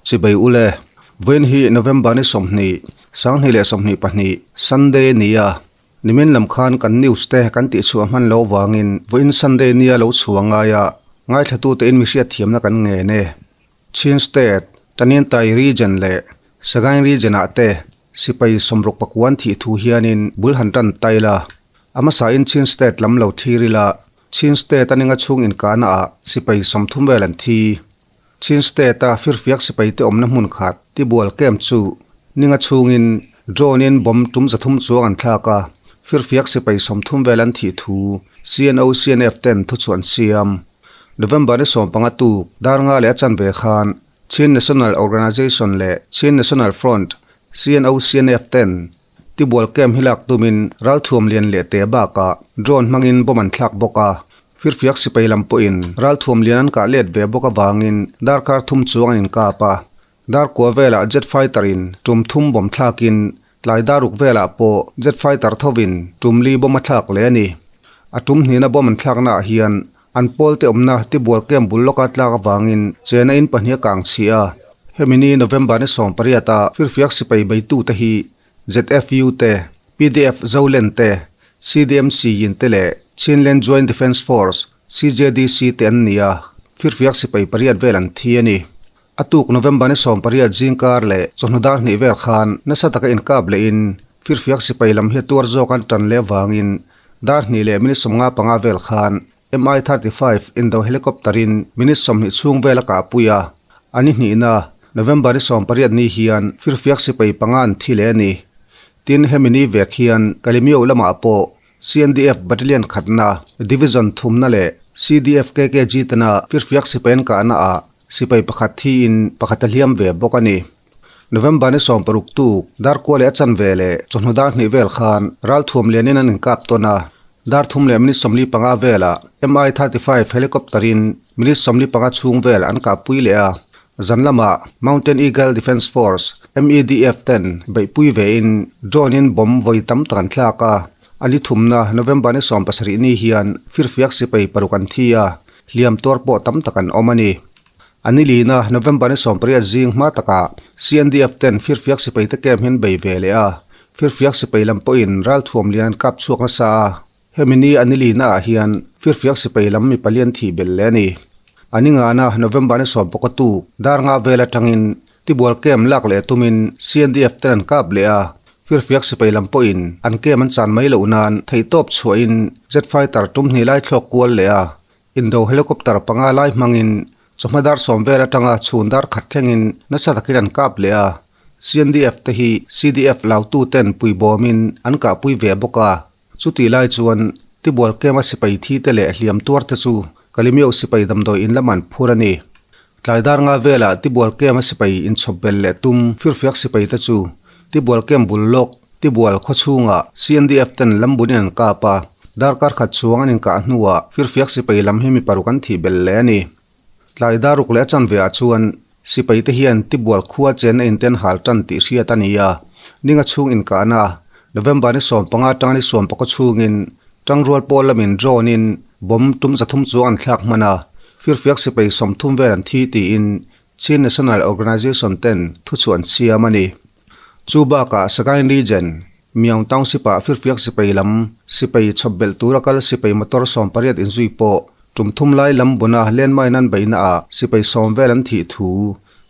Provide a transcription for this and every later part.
Chibai ule, vawiin hi November ni 20, 2022, Sunday nia. Nimin lam khan kan news te kan tihchhuah hman loh vangin vawiin Sunday nia lo chhuah ngai a, ngaithlatute in mi hriatthiamna kan ngen e. Chin State, Tanintay Region leh Sagaing Region ah te sipai 69 thih thu hianin bul han tan ta ila. A hmasain Chin State lam lo thlir ila, Chin State a ninga chhung inkahna ah sipai 30 vel an thi. Chin State a firfiak sipai te awmna hmun khat Tibual Camp chu ninga chhungin drone in bomb tum 300 chuang an thlak a, firfiak sipai 30 vel an thih thu CNO CNF ten thuchhuah an siam. November ni 15 tuk dar nga leh a chanve khan Chin National Organization leh Chin National Front, CNO CNF ten Tibual Camp hi lak tumin ralthuam lian leh te bakah drone hmangin bomb an thlak bawk a. Firfiak sipai lam pawhin ralthuam lian an kah let ve bawk avangin darkar thum chuang an inkap a. Dar kua velah jet fighter in tum thum bomb thlakin tlai dar ruk velah pawh jet fighter thovin tum li bomb a thlak leh a ni. A tum hnihna bomb an thlaknaah hian an pawl te awmna Tibual Camp bul lawka tlak avangin chena in pahnih a kang chhia a. Hemi ni November ni 18 a firfiak sipai beitute hi ZFU te, PDF Zolen te, CDMC yin te leh Chinland Joint Defence Force, CJDC, te an ni a, firfiak sipai pariat vel an thi a ni. A tuk November ni 18 zingkar leh chawhnu dar hnih vel khan nasa taka inkap lehin firfiak sipai lam hi a tuar zawk an tan leh avangin dar hnih leh minute 55 vel khan Mi-35 indo helicopter in minute 20 chhung vel a kahpui a. A ni hnihna November ni 18 ni hian firfiak sipai panga an thi leh a ni. Tin, hemi ni vek hian Kalemyo lamah pawh CNDF Battalion khatna, Division thumna leh CDF KKG tena firfiak sipai an kahna ah sipai pakhat thiin pakhat a hliam ve bawk a ni. November ni 16 tuk dar kua leh a chanve leh chawhnu dar hnih vel khan ralthuam lianin an inkap tawn a. Dar thum leh minute 45 velah Mi-35 helicopter in minute 45 chhung vel an kahpui leh a. Zan lamah Mountain Eagle Defence Force, MEDF, ten beihpui vein drone in bomb vawi tam tak an thlak a. A ni thumna November ni 17 ni hian firfiak sipai paruk an thi a, hliam tuar pawh tam tak an awm a ni. A ni lina November ni 18 zing hma takah CNDF ten firfiak sipai te camp hian bei ve leh a, firfiak sipai lam pawhin ralthuam lian an kap chhuak nasa a. Hemi ni a ni lina ah hian firfiak sipai lam mi palian thih belh leh a ni. A ni ngana November ni 16 tuk dar nga vel atangin Tibual camp lak leh tumin CNDF ten an kap leh a, firfiak sipai lam pawhin an camp an chan mai loh nan theihtawp chhuahin jet fighter tum hnih lai thlawk kual leh a. Indo helicopter panga lai hmangin chawhma dar sawm vel atanga chhun dar khat thlengin nasa takin an kap leh a. CNDF te hi CDF lautu ten puibawmin an kahpui ve bawk a. Chutih lai chuan Tibual camp a sipai thi te leh hliam tuar te chu Kalimio sipai damdawi in lam an phur a ni. Tlai dar nga velah Tibual camp a sipai inchhawp belh leh tum firfiak sipai te chu Tibual camp bul lawk Tibual khaw chhungah CNDF ten lam bunin an kap a, darkar khat chuang an inkah hnuah firfiak sipai lam hi mi paruk an thih belh leh a ni. Tlai dar ruk leh a chanve ah chuan sipai te hian Tibual khua chenna in ten hal tan tih hriat a ni a, ninga chhung inkahna November ni 15 atanga ni 14 chhungin tangrual pawl lamin drone in bomb tum 300 chuang an thlak hman a, firfiak sipai 30 vel an thi tiin Chin National Organization ten thuchhuah an siam a ni. Chu bakah Sagaing Region, Myaung Township ah firfiak sipai lam sipai chhawp belh tura kal sipai motor 18 inzui pawh tum thum lai lam buna landmine an beihna ah sipai 10 vel an thih thu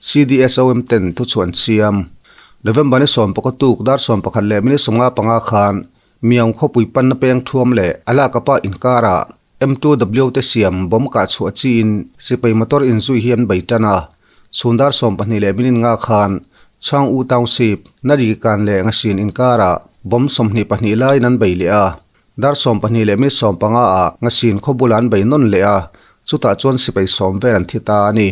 CDSOM ten thuchhuah an siam. November ni 11 tuk dar 11 leh minute 55 khan Myaung khawpui panna peng thuam leh a lakapa inkarah M2W te siam bomb kah chhuah chiin sipai motor inzui hi an bei tan a. Chhun dar 12 leh minute nga khan Chang U Township, Nari kan leh Ngasin inkarah bomb 22 laiin an bei leh a. Dar 12 leh minute 15 ah Ngasin khawbula an bei nawn leh a, chutah chuan sipai 10 vel an thi ta a ni.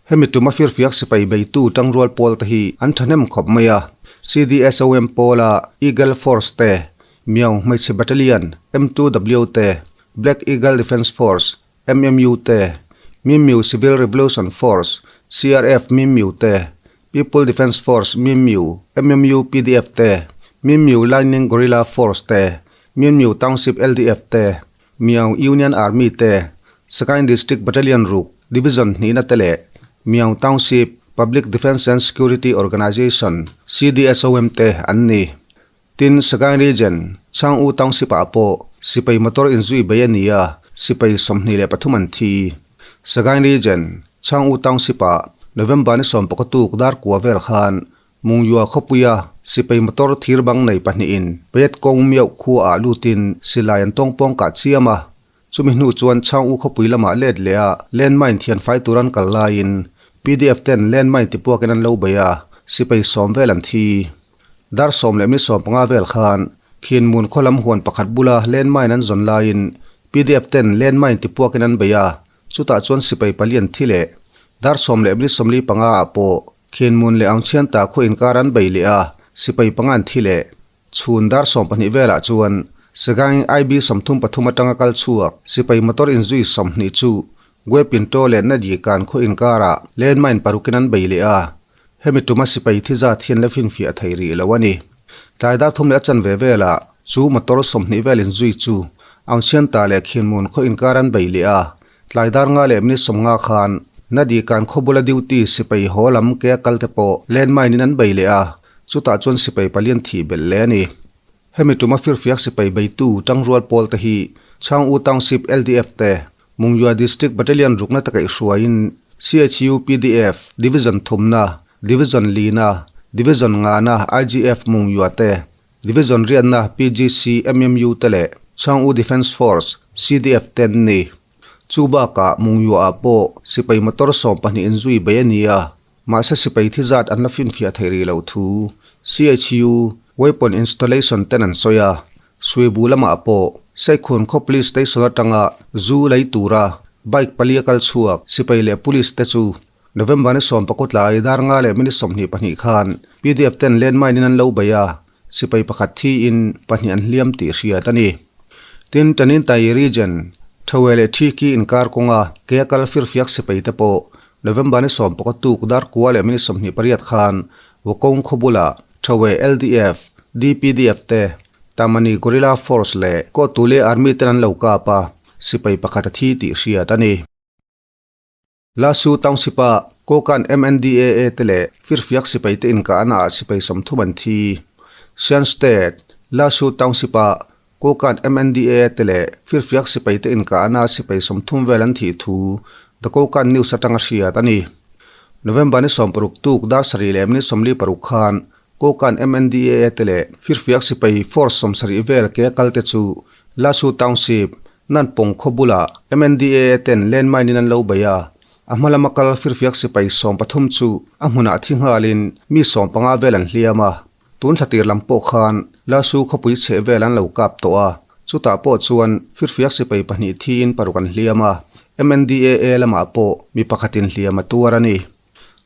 Hemi tuma firfiak sipai beitu tangrual pawl te hi an thahnem khawp mai a. CDSOM pawla Eagle Force te, Myaung Hmeichhe Battalion, M2W te, Black Eagle Defence Force, MMU te, Mimyu Civil Revolution Force, CRF Mimyu te, People Defence Force Mimyu, MMU PDF te, Mimyu Lightning Guerrilla Force te, Mimyu Township LDF te, Myaung Union Army te, Sagaing District Battalion ruk Division hnihna te leh Myaung Township Public Defence and Security Organisation, CDSOM, te an ni. Tin, Sagaing Region, Chang U Township ah pawh sipai motor inzui bei a ni a, sipai 23 an thi. Sagaing Region, Chang U Township ah November ni sawmpakua tuk dar kua vel khan Mungyua khawpuia sipai motor thir bang nei pahnihin Payet kawng miauh khua ah lutin silai an tawngpawng kah chiam a. Chumi hnu chuan Chang U khawpui lamah let leh a landmine thian fai tur an kal laiin PDF ten landmine tipuakin an lo bei a, sipai sawm vel an thi. Dar sawm leh mi 15 vel khan Khinmun khaw lam huan pakhat bula landmine an zawn laiin PDF ten landmine tipuakin an bei a, chutah chuan sipai pali an thi leh. Dar sawm leh mi 45 ah pawh Khinmun leh Aungchhianta khaw inkar an bei leh a, sipai panga an thi leh. Chhun dar 20 velah chuan Sagaing IB 33 atanga kal chhuak sipai motor inzui 20 chu Gwe Pinto leh Nadyikan khaw inkarah landmine parukin an bei leh a, hemi tuma sipai thi zat hian la finfiah thei rih lo a ni. Tlai dar thum leh a chanve velah chu motor 20 vel inzui chu Aungchhianta leh Khinmun khaw inkar an bei leh a, tlai dar nga leh minute 50 khan Nadyikan khaw bula duty sipai haw lam ke a kal te pawh landmine in an bei leh a, Chutah chuan sipai palian thih belh leh a ni. Hemi tuma firfiak sipai beitu tangrual pawl te hi Chang U Township LDF te, Mungyua District Battalion rukna te kaihhruaiin CHU pdf Division thumna, Division lina, Division ngana IGF Mungyua te, Division riatna PGC MMU te leh Chang U Defence Force, CDF, te an ni. Chu bakah Mungyua ah pawh sipai motor 12 inzui bei a ni a. Mahse sipai thi zat an la finfiah thei rih loh thu CHU Weapon Installation ten an sawi a, Suibu lamah pawh Saikhun khaw Police Station atanga zu lei tura bike pali a kal chhuak sipai leh police te chu November ni 19 tlai dar nga leh minute 22 khan PDF ten landmine in an lo bei a, sipai pakhat thiin pahnih an hliam tih hriat a ni. Tin, Tanintai Region, Thawe leh Thiki inkar kawnga ke a kal firfiak sipai te pawh November ni 10 tuk dar kua leh minute 28 khan Wukong khaw bulah Thawe LDF, DPDF te Tamani Guerrilla Force leh Kawhtule Army ten an lo kap a, sipai pakhat a thi tih hriat a ni. Lasu Township-a Kokan MNDAA te leh firfiak sipai te inkahna ah sipai 30 an thi. Shan State, Lasu Township-a Kokan MNDAA te leh firfiak sipai te inkahna ah sipai 30 vel an thih thu The Kokan News atanga hriat a ni. November ni 60 tuk dar sarih leh minute 46 khan Kokan MNDAA te leh firfiak sipai force 70 vel ke a kal te chu Lasu Township, Nanpawng khaw bulah MNDAA ten landmine in an lo bei a, a hma lama kal firfiak sipai 13 chu a hmunah thi nghalin mi 15 vel an hliam a. Tun thla tir lam pawh khan Lasu khawpui chheh vel an lo kap tawh a, chutah pawh chuan firfiak sipai pahnih thiin paruk an hliam a, MNDAA lamah pawh mi pakhatin hliam a tuar a ni.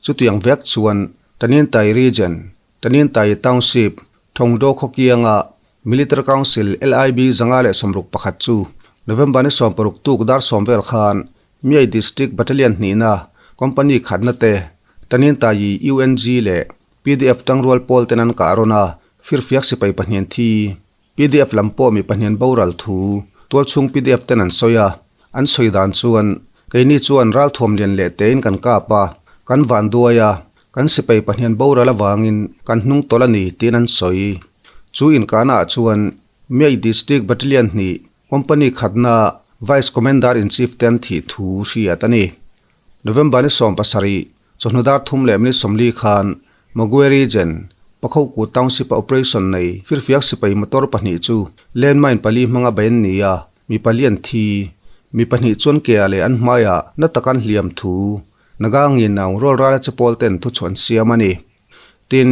Chutiang vek chuan Tanintai Region, Tanintai Township, Thongdaw khaw kianga Military Council LIB 561 chu November ni 60 tuk dar sawm vel khan Miai District Battalion hnihna Company khatna te Tanintai UNG leh PDF tangrual pawl ten an kah rawn a, firfiak sipai pahnian thi PDF lam pawh mi pahnian boral thu tualchhung PDF ten an sawi a, an sawi dan chuan keini chuan ralthuam lian leh tein kan kap a, kan van duai a, Kan sipai pahnian boral avangin kan hnung tawlh a ni tiin an sawi. Chu inkahnaah chuan Miai District Battalion hnih Company khatna Vice Commander in Chief te an thih thu hriat a ni. November ni 17, chawhnu dar thum leh minute 40 khan Magwe Region, Pakhoku Township-a operation nei firfiak sipai motor pahnih chu landmine pali hmanga bei an ni a, mi pali an thi. Mi pahnih chuan ke-ah leh an hmaiah na taka an hliam thu Naga Nginau rual rala che pawl ten thuchhuah an siam a ni. Tin,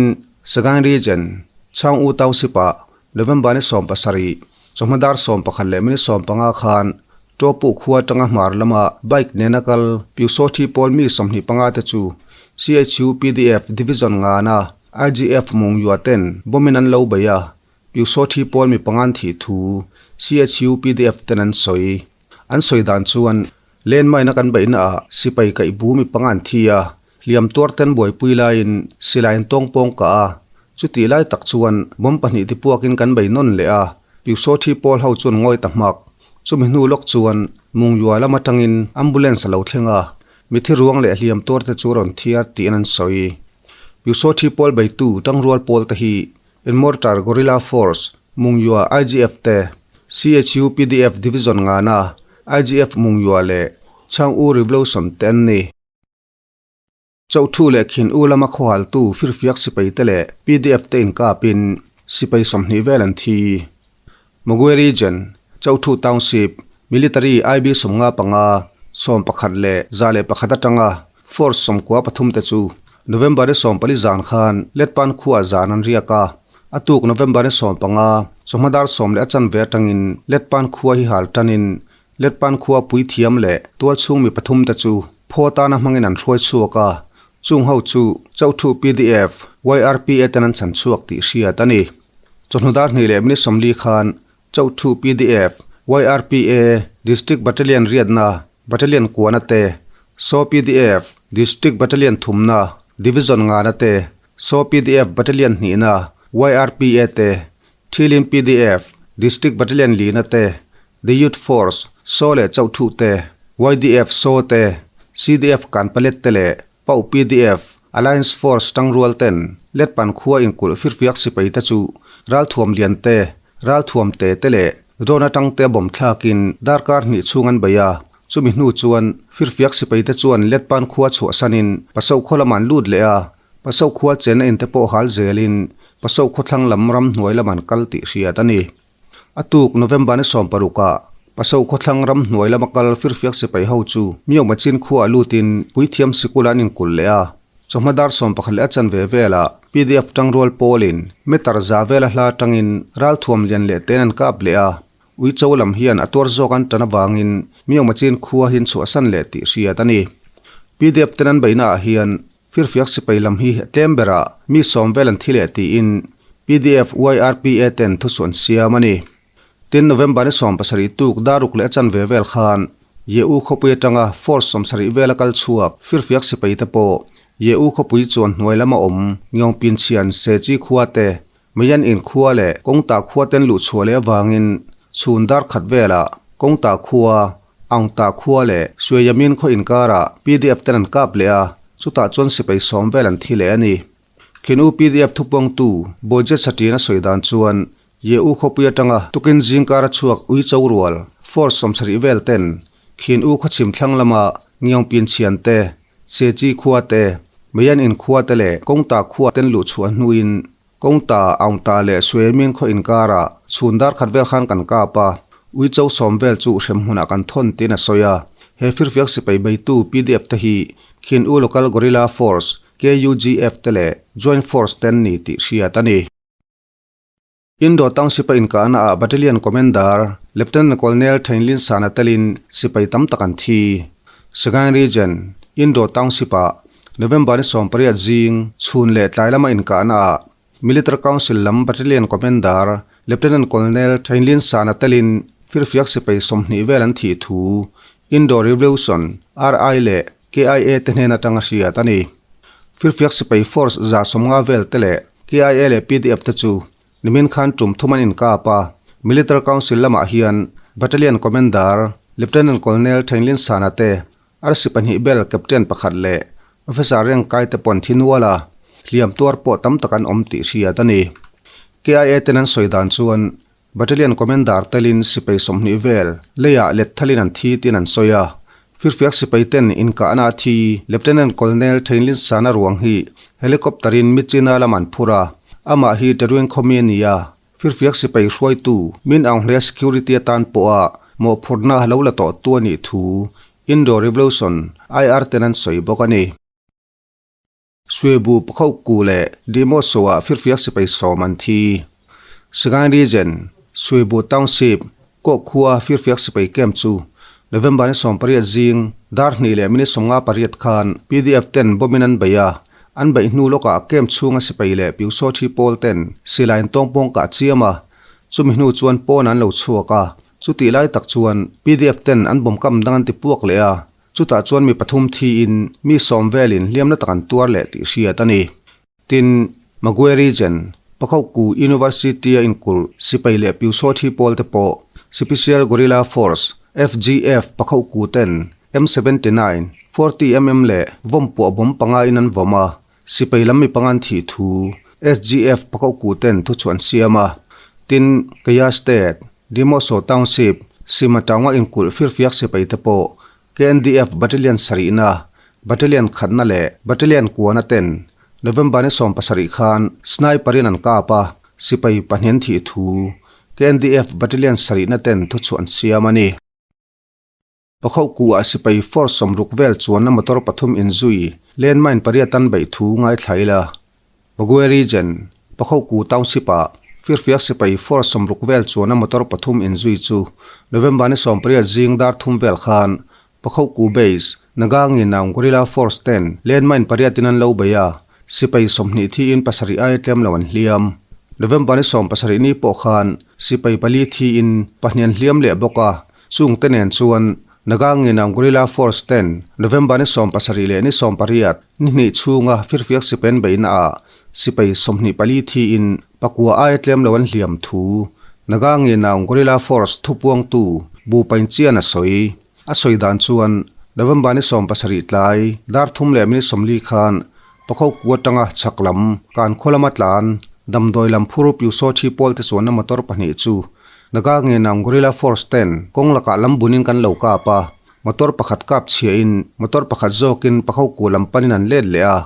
Sagaing Region, Chaung U Township-ah November ni 17, chawhma dar 11 leh minute 15 khan Ṭawpuh khua atanga hmar lama bike nena kal Pyusawthi pawl mi 25 te chu CHU PDF Division ngana IGF Mungyua ten bomb-in an lo bei a, Pyusawthi pawl mi pangan thih thu CHU PDF ten an sawi. An sawi dan chuan Landmine a kan beihna ah sipai kaih bu mi panga an thi a, hliam tuar ten buaipui laiin silai an tawng pawng kah a, chutih lai tak chuan bomb pahnih ti puakin kan bei nawn leh a, Pyusawthi pawl ho chuan ngawi ta hmak. Chumi hnu lawk chuan Mungyua lam atangin ambulance a lo thleng a. Mithi ruang leh hliam tuar te chu rawn thiar tiin an sawi. Pyusawthi pawl beitu tangrual pawl te hi Inmortar Guerrilla Force, Mungyua IGF te, CHU PDF Division ngana IGF Mungyua leh Chang U Revolution te an ni. Chauhthu leh Khin U lama khawhaltu firfiak sipai te leh PDF te inkapin sipai 20 vel an thi. Magwe Region, Chauhthu Township, Military IB 55, 1101 atanga Force 93 te chu November ni 14 zan khan Letpan khuaah zan an riak a, a tuk November ni 15 chawhma dar 10:15 atangin Letpan khua hi hal tanin Letpan khua puithiam leh tualchhung mi pathum te chu phaw tana hmangin an hruai chhuak a, chung ho chu Chauhthu pdf, YRPA ten an chhan chhuak tih hriat a ni. Chawhnu dar hnih leh minute 40 khan Chauhthu pdf, YRPA, District Battalion riatna, Battalion kuana te, saw pdf, District Battalion thumna, Division ngana te, saw pdf Battalion hnihna, YRPA te, Thilin pdf, District Battalion lina te, The Youth Force, saw leh Chauhthu te, YDF saw te, CDF Kanpalet te leh Pau pdf, Alliance Force tangrual ten Letpan khua inkulh firfiak sipai te chu ralthuam lian te, ralthuam te te leh drone atang te bawm thlakin darkar hnih chhung an bei a, chumi hnu chuan firfiak sipai te chuan Letpan khua chhuahsanin Pasau khaw lamah an lut leh a, Pasau khua chen a inte pawh hal zelin Pasau khawthlang lam ram hnuai lam an kal tih hriat a ni. A tuk November ni 16 ah Pasau khawthlang ram hnuai lama kal firfiak sipai ho chu Mioma chin khua ah lutin puithiam sikul ah an inkulh leh a. Chawhma dar 11:15 velah pdf tangrual pawlin meter za vela hla atangin ralthuam lian leh tein an kap leh a. Uicho lam hian a tuar zawk an tan avangin Mioma chin khua hi an chhuahsan leh tih hriat a ni. Pdf ten an beihna ah hian Firfiak sipai lam hi tlem berah mi 10 vel an thi leh tiin pdf YRPA ten thuchhuah an siam a ni. Tin, November ni 17 tuk daruk leh a chanve vel khan Ye-u khawpui atanga force 70 vela kal chhuak firfiak sipai te pawh Ye-u khawpui chuan hnuai lama awm Ngiongpin chhian Sechi khua te Mayan in khua leh Kawngta khua ten luh chhuah leh avangin chhun dar khat velah Kawngta khua, Aungta khua leh Sueyamin khaw inkarah pdf ten an kap leh a, chutah chuan sipai 10 vel an thi leh a ni. Khinu pdf thupawngtu Budget Saṭin a sawi dan chuan Ye-u khawpui atanga tukin zingkar a chhuak Uicho rual force 70 vel ten Khin U khaw chhim thlang lama Ngiongpin chhian te, Sechi khua te, Mayan in khua te leh Kawngta khua ten luh chhuah hnuin Kawngta, Aungta leh Suemin khaw inkarah chhun dar khat vel khan kan kap a, Uicho 10 vel chu hrem hmunah kan thawn tiin a sawi a. He firfiak sipai beitu pdf te hi Khin U Local Guerrilla Force, KUGF, te leh Joint Force te an ni tih hriat a ni. Indo Township a inkahna ah Battalion Commander Lieutenant Colonel Thainlin Sana telin sipai tam tak an thi. Sagaing Region, Indo Township ah November ni 18 zing chhun leh tlai lama inkahna ah Military Council lam Battalion Commander Lieutenant Colonel Thainlin Sana telin firfiak sipai 20 vel an thih thu Indo Revolution, RI, leh KIA te hnen atanga hriat a ni. Firfiak sipai force 150 vel te leh KIA leh pdf te chu nimin khan tum thum an inkap a, Military Council lamah hian Battalion Commander Lieutenant Colonel Thainlin Sana te, arsi pahnih bel Captain pakhat leh Officer rank kai te pawh an thi nual a, hliam tuar pawh tam tak an awm tih hriat a ni. KIA ten an sawi dan chuan Battalion Commander telin sipai 20 vel leiah let thalin an thi tiin an sawi a. Firfiak sipai ten inkahna a thi Lieutenant Colonel Thainlin Sana ruang hi helicopter in Myitkyina lam an phur a, amah hi Terueng khawmi a ni a. Firfiak sipai hruaitu Min Aung Hlaing security atan pawha mawhphurhna lo la tawh tu a nih thu Indo Revolution IR ten an sawi bawk a ni. Suebu Pakho Ku leh Dimoso-ah firfiak sipai 10 an thi. Sagaing Region, Suebu Township, Kawh khua firfiak sipai camp chu November ni 18 zing dar hnih leh minute 58 khan pdf ten bomb in an bei a, an beih hnu lawkah camp chhunga sipai leh Piusaw thi pawl ten silai in tawngpawng kah chiam a, chumi hnu chuan pawn an lo chhuak a, chutih lai tak chuan pdf ten an bomb kam dang an ti puak leh a. Chutah chuan mi pathum thiin mi 10 velin hliamna tak an tuar leh tih hriat a ni. Tin, Magwe Region, Pakhoku University a inkulh sipai leh Piusaw thi pawl te pawh Special Guerrilla Force, FGF, Pakhoku ten M79, 40 mm leh vawm puah bawm panga in an vawm a, sipai lam mi panga an thih thu SGF Pakauku ten thuchhuah an siam a. Tin, Kaya State, Dimoso Township, Sima Town-a inkulh firfiak sipai te pawh KNDF Battalion sarihna, Battalion khatna leh Battalion kuana ten November ni 17 khan sniper in an kap a, sipai pahnih an thih thu KNDF Battalion sarihna ten thuchhuah an siam a ni. Pakhohkuah sipai force 60 vel chuanna motor pathum inzui landmine pariat an beih thu ngaithla ila. Magwe Region, Pakhohku Township-ah firfiak sipai force 60 vel chuanna motor pathum inzui chu November ni 18 zing dar thum vel khan Pakhohku Base, Naganginaung Guerrilla Force ten landmine pariatin an lo bei a, sipai 20 thiin pasarih aia tlem lo an hliam. November ni 17 ni pawh khan sipai pali thiin pahnih an hliam leh bawk a, Chungte nen chuan Naga Nginang Guerrilla Force ten November ni 17 leh ni 18 ni hnih chhunga firfiak sipen beihna ah sipai 24 thiin pakua aia tlem lo an hliam thu Naga Nginang Guerrilla Force thupuangtu Bu Painchian a sawi. A sawi dan chuan November ni 17 tlai dar thum leh minute 40 khan Pakhoku atanga chhak lam kan khaw lama tlan damdawi lam phur Pyusaw thi pawl te chuanna motor pahnih chu Naga Ngenang Guerrilla Force ten kawng lakah lam bunin kan lo kap a, motor pakhat kap chhiahin motor pakhat zawkin Pakhoku lam panin an let leh a,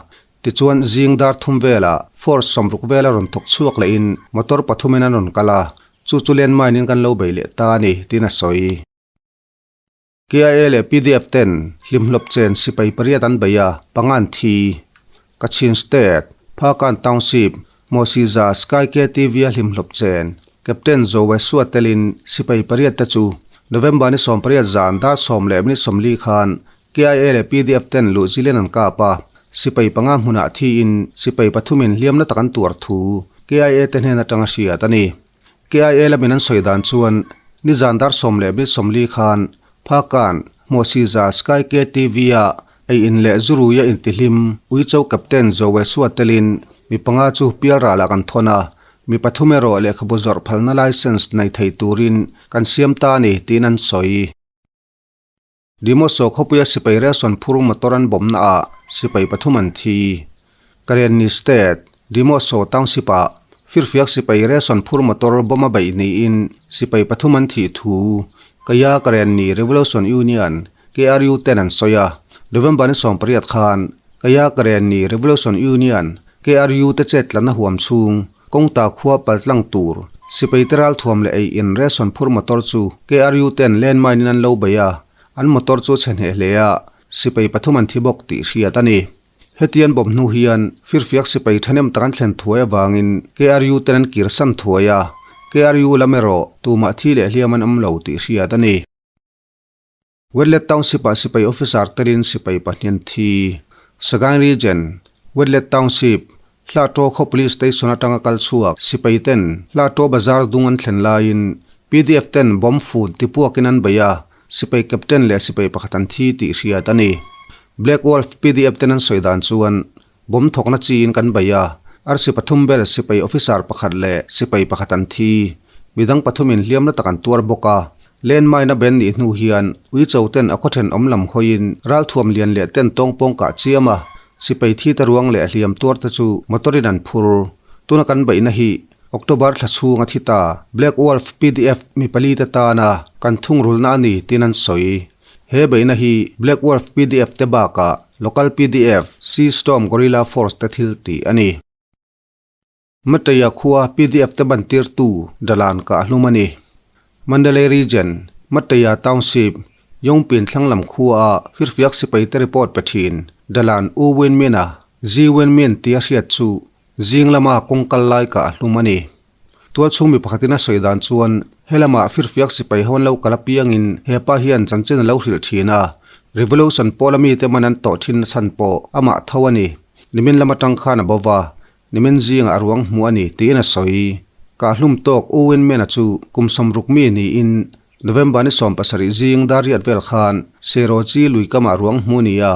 tichuan zing dar thum velah Force 60 vela rawn thawk chhuak lehin motor pathumin an rawn kal a, chu chu landmine in kan lo bei leh ta a ni, tiin a sawi. KIA leh pdf ten hlimhlawp chen sipai pariat an bei a, panga an thi. Kachin State, Phakan Township, Mosiza Sky KTV a hlimhlawp chen Captain Zowesua telin sipai pariat te chu November ni 18 zan dar sawm leh minute 40 khan KIA leh pdf ten luh zilin an kap a, sipai panga hmunah thiin sipai pathumin hliamna tak an tuar thu KIA te hnen atanga hriat a ni. KIA lamin an sawi dan chuan nizan dar sawm leh minute 40 khan Phakan, Hmuahsiza Sky KTV a ei in leh Zuruia intihlim Uicho Captain Zowesua telin mi panga chu pialralah kan thawn a, mi pathum erawh lehkhabu zawrh phalna licence nei thei turin kan siam ta a ni tiin an sawi. Dimoso khawpuia sipai ration phur motor an bawmna ah sipai pathum an thi. Karenni State, Dimoso Township ah firfiak sipai ration phur motor bawm a beih niin sipai pathum an thih thu Kaya Karenni Revolution Union, KRU, ten an sawi a. November ni 18 khan Kaya Karenni Revolution Union, KRU, te chet tlanna huam chhung Kawngta khua paltlang tur sipai te ralthuam leh ei in ration phur motor chu KRU ten landmine in an lo bei a, an motor chu a chhe hneh hle a, sipai pathum an thi bawk tih hriat a ni. Hetian bawm hnu hian firfiak sipai thahnem tak an thlen thuai avangin KRU ten an kir san thuai a, KRU lam erawh tumah thi leh hliam an awm lo tih hriat a ni. Wetlet Township-ah sipai officer telin sipai pahnih an thi. Sagaing Region, Wetlet Township, Hla Ṭaw khaw Police Station atanga kal chhuak sipai ten Hla Ṭaw bazar dung an thlen laiin pdf ten bomb fun tipuakin an bei a, sipai captain leh sipai pakhat an thi tih hriat a ni. Black Wolf pdf ten an sawi dan chuan Bomb thawkna chiin kan bei a, arsi pathum bel sipai officer pakhat leh sipai pakhat an thi. Midang pathumin hliamna tak an tuar bawk a. Landmine a ben nih hnu hian Uicho ten a khaw thenawm lam hawiin ralthuam lian leh ten tawng pawng kah chiam a, sipai thi te ruang leh hliam tuar te chu motor in an phur. Tuna kan beihna hi October thla chhung a thi ta. Black Wolf pdf mi pali te tana kan thungrulna a ni tiin an sawi. He beihna hi Black Wolf pdf te bakah Local pdf, Sea Storm Guerrilla Force te thil tih a ni. Mateia khua pdf te bantirtu Dalan kah hlum a ni. Mandalay Region, Mateia Township, Yongpin thlanglam khua-a firfiak sipai te report pe thin Dalan U Win Min-a Zi Win Min tia hriat chu zing lama kawng kal lai kah hlum a ni. Tualchhung mi pakhatin a sawi dan chuan helamah firfiak sipai ho an lo kal apiangin hepa hian chanchin a lo hrilh thin a, Revolution pawla mite man an tawh thin chhan pawh amah tho a ni. Nimin lam atang khan a bo va, nimin zingah a ruang hmuh a ni tiin a sawi. Kahhlum tawk U Win Myint-a chu kum 60 mi niin November ni 17 zing dar riat vel khan Serochi lui kamah ruang hmuh a ni a,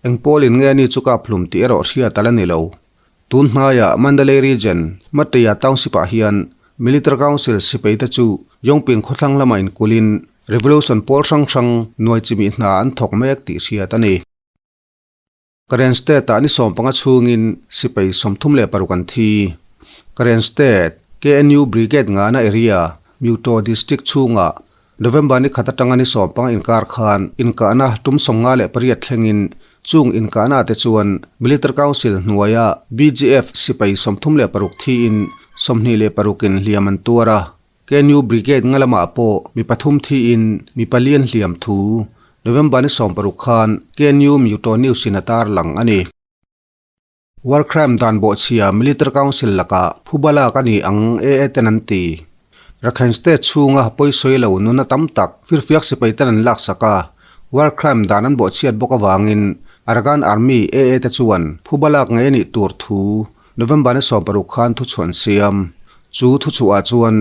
eng pawlin nge ni chu kaphlum tih erawh hriat a la ni lo. Tun hnaiah Mandalay Region, Mateya Township-ah hian Military Council sipai te chu Yongping khawthlang lamah inkulhin Revolution pawl hrang hrang nuai chimih hna an thawk mek tih hriat a ni. Karen State-ah ni 15 chhungin sipai 36 an thi. Karen State, KNU Brigade ngahna area, Myuto District chhungah November ni khat atanga ni 15 inkar khan inkahna tum 58 thlengin chung inkahna te chuan Military Council hnuaia BGF sipai 36 thiin 26 in hliam an tuar a. KNU Brigade nga lamah pawh mi pathum thiin mi pali an hliam thu November ni 16 khan KNU Myuto News in a tarlang a ni. War Crime dan bawhchhia Military Council lakah phubalak a ni ang AA ten an ti. Rakhine State chhunga pawisawi lo nuna tam tak firfiak sipai ten an laksak a, War Crime dan an bawhchhiat bawk avangin Arakan Army AA te chuan phubalak ngei a nih tur thu November ni 16 khan thuchhuah an siam. Chu thuchhuah chuan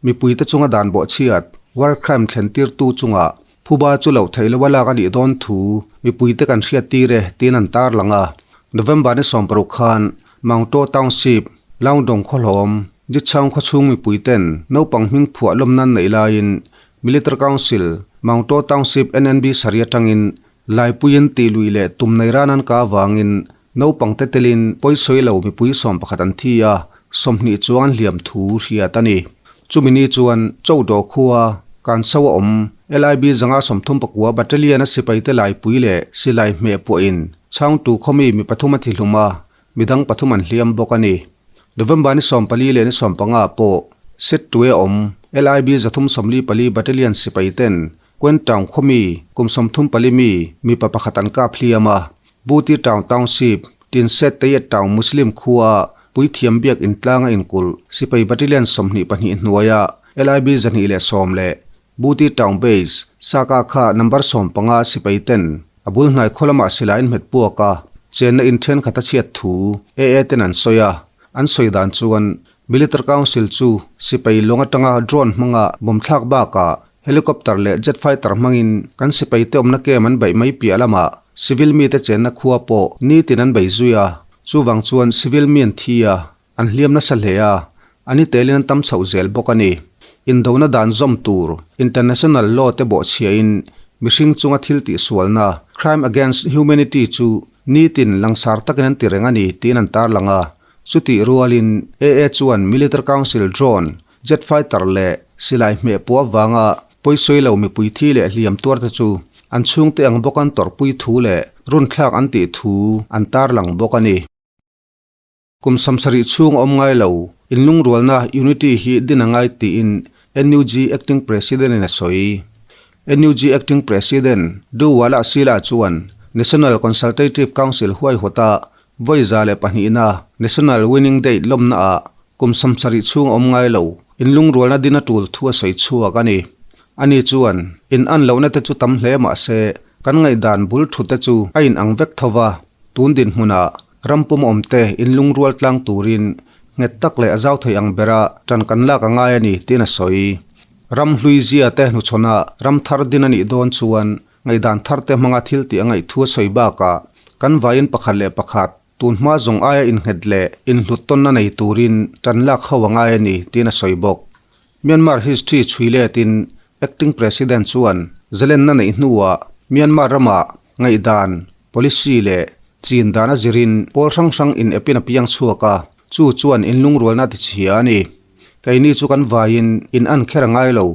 mipuite chunga dan bawhchhiat, war crime thlen tirtu chunga phuba chu loh theih loha lak a nih dawn thu mipuite kan hriat tir e tiin an tarlang a. November ni 16 khan Mangto Township, Laungdong khawhlawm, Jichhang khawchhung mipuiten naupang hming phuah lawm nan neih laiin Military Council, Mangto Township NNB sari atangin Laipuiin tih luih leh tum nei ran an ka avangin naupang te telin pawisawi lo mipui 11 an thi a, 20 chuang an hliam thu hriat a ni. Chumi ni chuan Chowdaw khua, Kanso a awm, LIB 139 Battalion a sipaite laipui leh silai hmeh pawhin chhangtu khawmi mi pathum a thi hlum a, midang pathum an hliam bawk a ni. November ni 14 leh ni 15 pawh Settue a awm, LIB 344 Battalion sipaiten Kuen Town khawmi kum 34 mi mipa pakhat an kap hliam a, Buti Town Township, Tinset Tayet Town Muslim khua Puithiam Biak Intlanga inkulh Sipai Battalion 22 hnuaia LIB 210 leh Buti Town Base, Saka kha number 15 sipai ten a bul hnai khaw lamah silai in hmet puak a, chenna in thenkhat a chhiat thu AA ten an sawi a, an sawi dan chuan Military Council chu sipai lawng atanga drone hmanga bawm thlak bakah Helicopter leh jet fighter hmangin kan sipaite awmna camp an beih mai piah lamah civil mite chenna khua pawh nitin an bei zui a, chuvang chuan civil mi an thi a, an hliam nasa hle a, an i telin an tam chhoh zel bawk a ni. Indona dan zawm tur international law te bawhchhiahin mihring chunga thil tihsualna, crime against humanity, chu nitin langsar takin an ti reng a ni tiin an tarlang a, chutih rualin AA chuan Military Council drone Jet fighter leh silai hmeh puah avanga pawisawi lo mipui thi leh hliam tuar te chu an chhungte ang bawk an tawrhpui thu leh runthlak an tih thu an tarlang bawk a ni. Kum 70 chhung a awm ngai lo, inlungrualna, unity, hi din a ngai tiin NUG Acting President in a sawi. NUG Acting President Du Wala Sila chuan National Consultative Council huaihawta Vawi 102na National Winning Date lawmnaah kum 70 chhung a awm ngai lo, inlungrualna din a tul thu a sawi chhuak a ni. Ani chuan, In an lohna te chu tam hle mah se, kan ngaihdan bul thu te chu a inang vek tho va, tun dinhmunah ram pum awmte inlungrual tlang turin nghet tak leh a zau thei ang bera ṭan kan lak a ngai a ni, tiin a sawi. Ram hlui zia te hnuchhawnah ram thar din a nih dawn chuan Ngaihdan tharte hmanga thil tih a ngaihthu a sawi bakah kan vaiin pakhat leh pakhat tun hma zawng aia innghet leh inhlut tawnna nei turin tan lak ho a ngai a ni tiin a sawi bawk. Myanmar history chhui letin Acting President chuan zalenna neih hnuah Myanmar ramah ngaihdan, policy leh chin dan a zirin pawl hrang hrang in epin a piang chhuak a, chu chuan inlungrualna a tichhia a ni. Keini chu kan vaiin in an kher a ngai lo,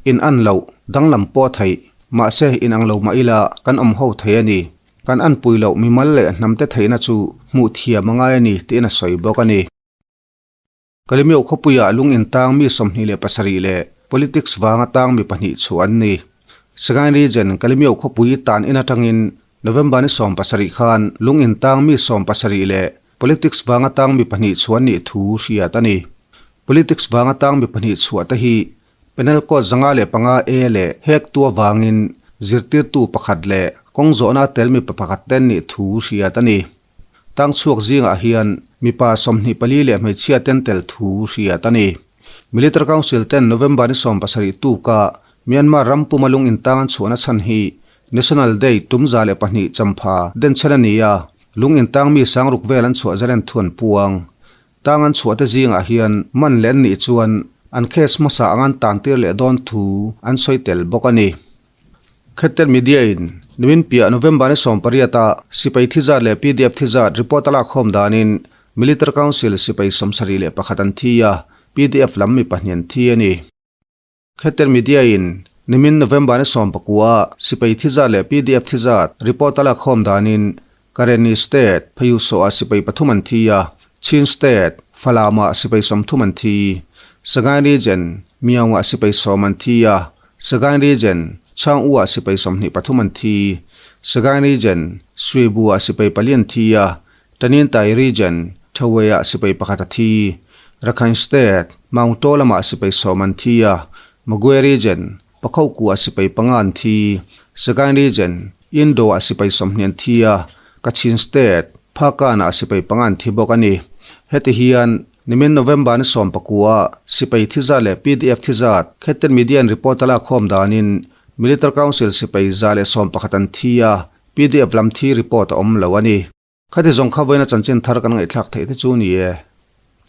in an loh danglam pawh a theih, mahse in ang lo mah ila kan awm ho thei a ni. Kan an pui loh mimal leh hnamte theihna chu hmuh thiam a ngai a ni tiin a sawi bawk a ni. Kalimeuh khawpuiah lung intang mi 27 leh politics vanga tang mi pahnih chhuah an ni. Sagaing Region Kalimeuh khawpui tan in atangin November ni 17 khan lung intang mi 70 leh Politics vanga tang mi pahnih chhuah nih thu hriat a ni. Politics vanga tang mi pahnih chhuah te hi Penal Code 505 A leh hek tu avangin zirtirtu pakhat leh kawng zawhna tel mipa pakhat ten nih thu hriat a ni. Tang chhuak zingah hian mipa 24 leh hmeichhia ten tel thu hriat a ni. Military Council ten November ni 17 tuka Myanmar ram puma lung intang an chhuahna chhan hi National Day tum 102 champha denchhen a ni a, Lung intang mi sangruk vel an chhuah zalen thu an puang. Tang an chhuah te zingah hian man leh an nih chuan an case hmasa ang an tan tir leh dawn thu an sawi tel bawk a ni. Khetten Media in Nimin piah November ni 18 a sipai thi zat leh pdf thi zat report a lak khawm danin Military Council sipai 71 an thi a, pdf lam mi pahnih an thi a ni. Kheter Media in nimin November ni 19 a sipai thi zat leh pdf thi zat report a lak khawm danin Karenni State Phayuso ah sipai pathum an thi a, Chin State Falam ah sipai 30 an thi. Sagaing Region Myaung ah sipai 10 an thi a, Sagaing Region Chaung U ah sipai 23 an thi. Sagaing Region Swebu ah sipai pali an thi a, Tanintharyi Region Thawei ah sipai pakhat a thi. Rakhine State Maung Taw lamah sipai 10 an thi a, Magway Region Pakhoku ah sipai panga an thi. Sagaing Region Indo ah sipai 20 an thi a, Kachin State Hpakant ah sipai panga an thi bawk a ni. Heti hian nimin November ni 19 ah sipai thi zat leh pdf thi zat Khetten Media in report a lak khawm danin Military Council sipai 111 an thi a, pdf lam thi report a awm lo a ni. Khati zawng kha vawiina chanchin thar kan ngaihthlak theih te chu ni e.